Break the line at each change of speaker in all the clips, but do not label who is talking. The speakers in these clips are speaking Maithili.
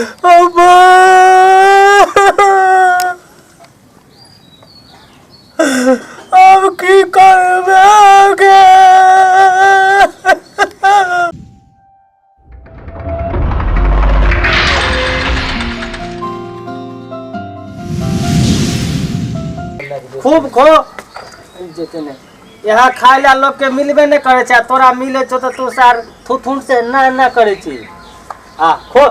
अब्बा, आब की करबै गे? खूब खो जेते ने यहाँ खाय ला लोग के मिलबे नहीं करे छै आ तोरा मिले छौ तऽ तू सार थुथुन से ना ना करे छी। आ खो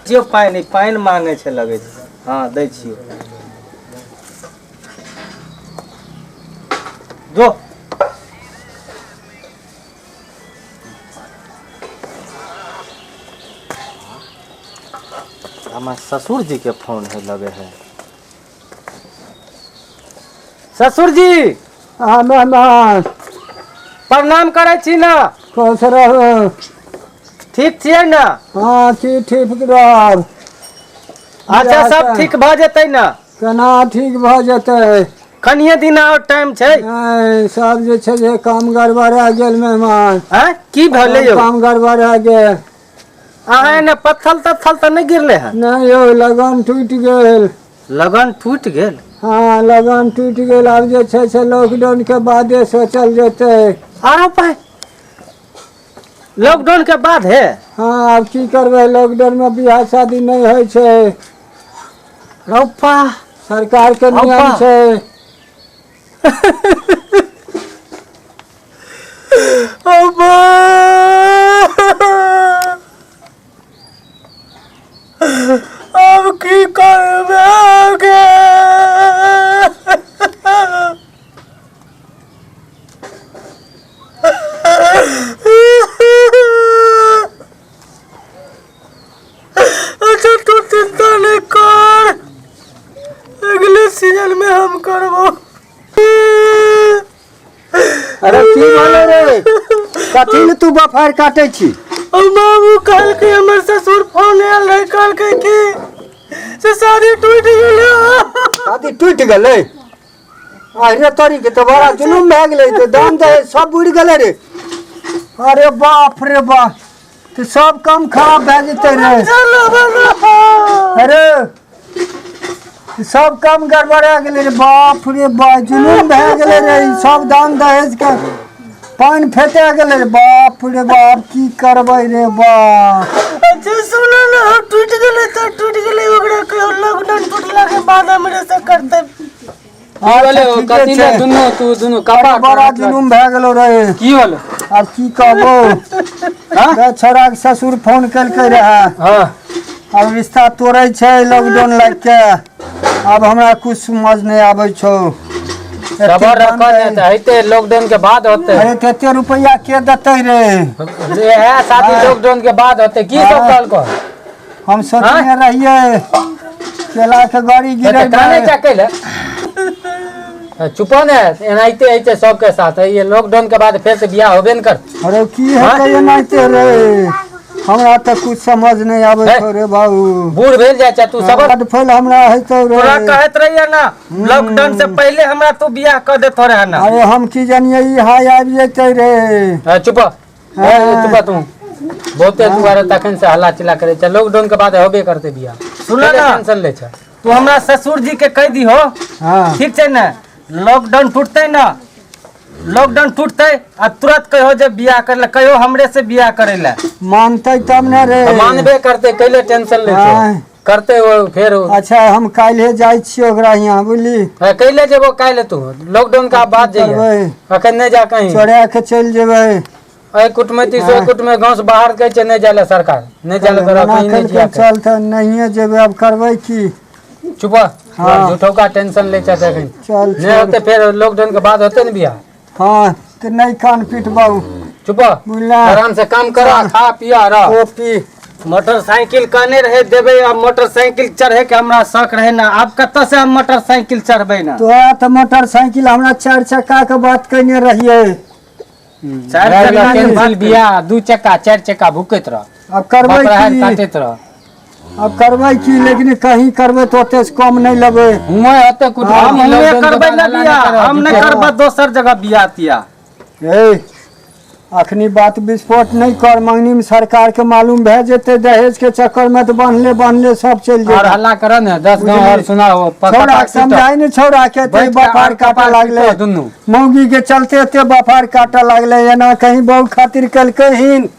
जियो पानि, पानि मांगे छै लगे छै। हाँ दै छियो जो। हमार ससुर जी के फोन है लगे है। ससुर जी।
हाँ मेहमान।
प्रणाम करै छी ना।
खुश रहू।
ठीक छियै ना?
हाँ छी ठीक रहब।
अच्छा सब ठीक भऽ जेतै ना?
केना ठीक भऽ जेतै?
कनिये दिन और टाइम छै।
नहि, सब जे छै से काम गड़बड़ा गेल मेहमान।
आँय की भेलै यौ?
काम गड़बड़ा गेल।
अहाँ एने पत्थल तत्थल तऽ नहि गिरले हन?
नहि यौ, लगन टूटि गेल।
लगन टूटि गेल?
हाँ लगन टूटि गेल। आब जे छै से लॉकडाउन के बादे सोचल जेतै।
आरो पाइ लॉकडाउन के बाद है?
हाँ आब की करबै, लॉकडाउन में बियाह शादी नहि होइ छै।
रौपा
सरकार के नियम
रौपा।
छै।
अब्बा, अब की करबै गे? अच्छा तू चिंता नहीं कर, अगले सीजन में हम करबो।
अरे की भेलै रे? कथी ले तू बफार काटै छी?
ओ बाबू कहलकै, हमर ससुर फोन आयल रहे, कहलकै कि से शादी टूटि गेलै।
शादी टूटि गेलै? अरे तोरी के तो बड़ा जुलुम भए गेलै, तो दान दहेज सब बुड़ि गेलै रे। अरे बाप रे बाप, तो सब काम खराब भए जेतै रे। अरे सब काम गड़बड़ा गेलै रे। बाप रे बाप, जुलुम भए गेलै रे। ई सब दान दहेज के पानि फेटा गेलै रे। बाप रे बाप, की करबै रे बाप।
अच्छा सुनो ना, टूटि गेलै तऽ टूटि गेलै, ओकरा कहियो लॉकडाउन टूटला के बाद हमरे से करतै।
की भेलै
अच्छा, ठीके
कथी ले
छै।
दुनू तू दुनू कपार
बड़ा जुलुम भए गेलो रे।
की होलो?
आब की कहबो, हाँ? छोड़ा के ससुर फोन केलकै रहे।
हाँ।
आब रिश्ता तोड़ै छै लॉकडाउन लागि के। आब हमरा कुछ समझ नहि आबै छौ।
सबर रखो ने तऽ हेतै, लॉकडाउन के बाद होतै।
अरे कते रुपैआ के देतै रे?
इएह शादी लॉकडाउन के बाद होतै। की सब कहलको?
हम सोचने रहियै केला के गाड़ी गिरे।
काने चकै ले चुपो ने, एनाहिते हेतै सबके साथ। ये लॉकडाउन के बाद फेर से बियाह होबे ने कर।
अरे की हेतै एनाहिते रे? हमरा तऽ कुछ समझ नहि आबै छौ रे बाबू।
बूढ़ भेल जाइ छै तू सब।
बड फैल हमरा हेतौ रे।
तोरा कहैत रहियै ना लॉकडाउन से पहले हमरा तू बियाह कर देतो रहे ना।
अरे हम की जानिए ई हाय आबि जेतै रे।
चुप चुप तू, बहुते तू आर तखन से हल्ला चिल्ला करे छै। लॉकडाउन के बाद होबे करते बियाह।
सुन ना,
टेंशन ले छै।
तू हमरा ससुर जी के कह दिहो।
हाँ।
ठीक छै ने? लॉकडाउन टूटते ना, लॉकडाउन टूटते आ तुरंत कहो जे बियाह करे ला, कहो हमरे से बियाह करे ला।
मानते तब ने रे।
मानबे करते, कैले टेंशन ले छै।
हाँ।
करते वो फिर वो।
अच्छा हम काल्हे जाइ छियै ओकरा यहाँ, बुझली?
हाँ, कैले जेबो काल्हे तू? लॉकडाउन के बाद जइहे।
करबै?
अखन नहि जा कहीं।
चोरा के चलि जेबै।
एहि कुटमैती से ओहि कुटमे गाँव से बाहर कहै छै नहि जाय लए, सरकार नहि जाय लए, तोरा
मना
कहीं नहि
केलकै,
जिया।
चल तऽ नहिये जेबै, आब करबै की?
चुप,
हाँ।
झूठौका टेंशन ले छै अखन।
चल
नहि
छोड़।
होते, फेर लॉकडाउन के बाद होते ने बियाह।
हाँ तऽ नहि कान पिटबाउ।
चुप,
बुझला?
आराम से काम कर, खा पिया रह।
कॉपी
मोटरसाइकिल कहने रहे देबै, आ मोटरसाइकिल चढ़े के हमरा शौक रहे ना, आब कतऽ से हम मोटरसाइकिल चढ़बै ना?
तोरा तऽ मोटरसाइकिल, हमरा चारि चक्का के बात कयने रहियै।
चारि चक्का के बात।
कैंसिल बियाह, दू चक्का चारि चक्का भुकैत रह,
आब करबै
बपराहर
की?
काटैत रह।
आब करबै की? लेकिन कहीं करबै तऽ ओते से कम नहि लेबै।
हुएं होते कुटुम्ब।
हम हुए
लॉकडाउन के
करबै
बाद
ना
हल्ला
बियाह,
नहि करब,
हम नहीं
झूठे।
करबै दोसर जगह बियाह तियाह।
ए अखनी बात विस्फोट नहि कर। मंगनी में सरकार के मालूम भए जेतै, दहेज के चक्कर में तऽ बन्हले बन्हले सब चलि
और
जेतै।
हल्ला कर ने 10 गाँव और सुनाओ।
छौड़ा के समझाइ ने छौड़ा के, एते
बैठ के
बफार
आर
काटऽ
कपार
लागलै।
पीटो दुनू।
मौगी के चलते एते बफार काटऽ लागलै, एना कहीं बहु खातिर केलकै हिन।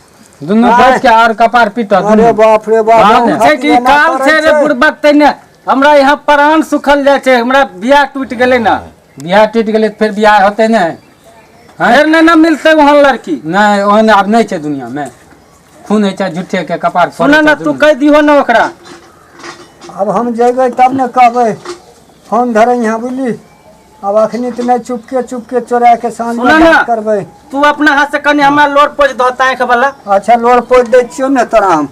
दुनू
आँय।
बैठ के और कपार पीटो
अरे
दुनू।
बाप रे बाप।
हाँ
बहु
ने।
छै
खातिर
कि
एना
काल
करै
छै रे बुड़बक, तैने हमरा यहाँ प्राण सुखल जाइ छै। हमरा बियाह टूटि गेलै ने।
बियाह टूटि गेलै तऽ फेर बियाह होतै ने?
फेर नहि ने मिलतै ओहन लड़की।
नहि, ओहन आब नहि छै दुनिया में। खून होइ छै झूठे के, कपार फोड़ै
सुन ने,
छै
तू
दुनू।
कहि दिहो ने ओकरा।
आब हम जेबै तब ने कहबै, फोन धरै यहाँ, बुझली? आब अखनी तऽ नहि, चुपके चुपके चोरा के साँझ
सुनऽ
में
ने।
बात करबै।
तू अपना हाथ से कनि हमरा लोर पोछि दहो आँखि वाला।
अच्छा, लोर पोछि दै छियौ ने तोरा हम।